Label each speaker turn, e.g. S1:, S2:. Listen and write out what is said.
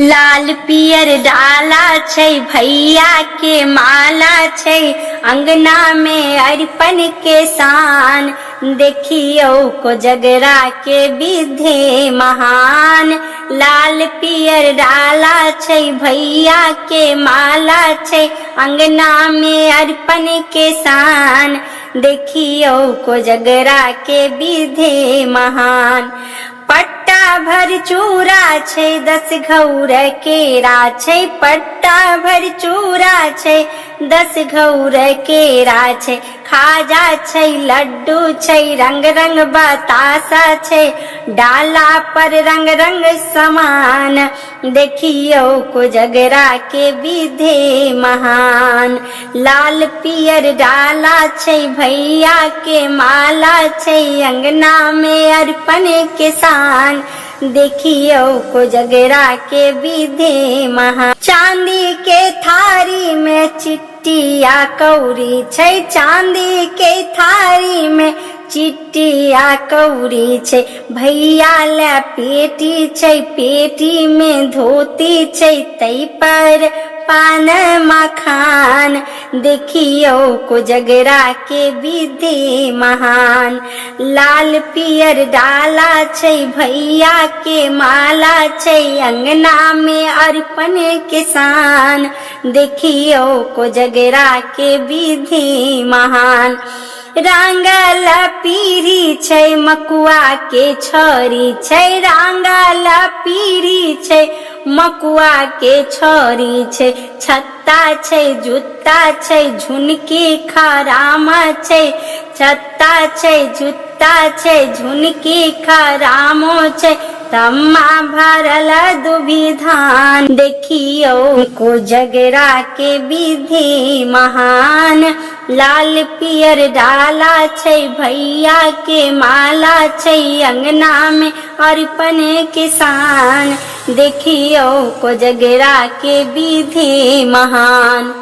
S1: लाल पियर डाला छै, भैया के माला छै, अंगना में अरिपन के शान। देखियौ कोजगरा के विधि महान। लाल पियर डाला छै, भैया के माला छै, अंगना में अरिपन के शान। देखियौ कोजगरा के विधि महान। पट्टा भर चूड़ा छै, 10 घौर केरा छै। पट्टा भर चूड़ा छै, 10 घौर केरा छै। खाजा छै, लड्डू छै, रंग रंग बतासा छै, डाला पर रंग रंग समान। देखियौ कोजगरा के विधि महान। लाल पियर डाला छै, भैया के माला छै, अंगना में अरिपन के शान। देखियौ कोजगरा के विधि महान। चांदी के थारी में चिट्टिया कौरी छै। चांदी के थारी में चिट्टिया कौरी छै। भैया ले पेटी छै, पेटी में धोती छै, तै पर पान मखान। देखियौ कोजगरा के विधि महान। लाल पियर डाला छै, भैया के माला छै, अंगना में अरिपन के शान। देखियौ कोजगरा के विधि महान। रांगल पीढ़ी छै, मकुआ के छड़ी छै। रांगल पीढ़ी छै, मकुआ के छड़ी छै। छत्ता छै, जूता छै, झुनकी खरामा छै। छत्ता छै, जूता छै, झुनकी खरामो छै, तम्मा भरल दुभी धान। देखियौ कोजगरा के विधि महान। लाल पियर डाला छै, भैया के माला छै, अंगना में अरिपन के शान। देखियौ कोजगरा के विधि महान।